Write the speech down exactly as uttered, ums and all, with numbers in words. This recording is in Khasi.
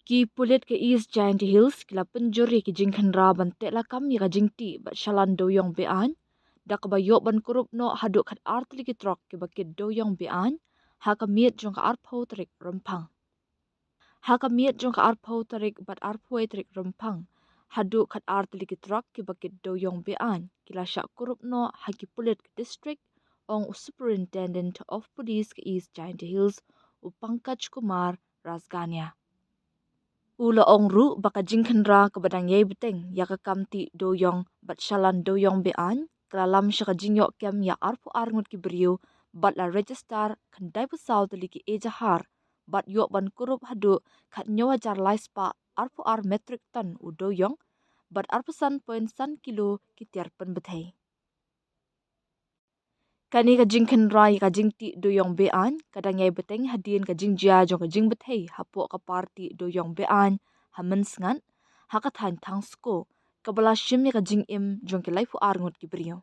Ki pulit ka East Jaintia Hills ki la pynjur ïa ki jingkhynra ban teh lakam ïa ka jingtih bad shalan dewïong be-aiñ, da kaba ïoh ban kurup noh haduh khatar tylli ki trok kiba kit dewïong be-aiñ ha ka miet jong ka arphew tarik Rymphang. Ha ka miet jong ka arphew tarik bad arphew tarik Rymphang, haduh khatar tylli ki trok kiba kit dewïong be-aiñ ki la shah kurup noh ha ki pulit ka district, ong u Superintendent of Police ka East Jaintia Hills, u Pankaj Kumar Rasgania. U la ong ruh ba ka jingkhynra kaba dang ïai bteng ïa ka kam tih dewïong bad shalan dewïong be-aiñ ka la lam sha ka jingïoh kem ïa arphew ar ngut ki briew bad la register khyndai phew saw tylli ki ejahar bad ïoh ban kurup haduh khathynñiew hajar lai spah arphew ar metric ton u dewïong bad arphew san point san kilo ki tiar pynbthei. Kane ka jingkhynra ïa ka jingtih dewïong be-aiñ ka dang ïai bteng hadien ka jingjia jong ka jingbthei hapoh ka party dewïong be-aiñ ha Mynsngat, ha ka thaiñ Thangsko, kaba la shim ïa ka jingim jong ki laiphew ar ngut ki briew.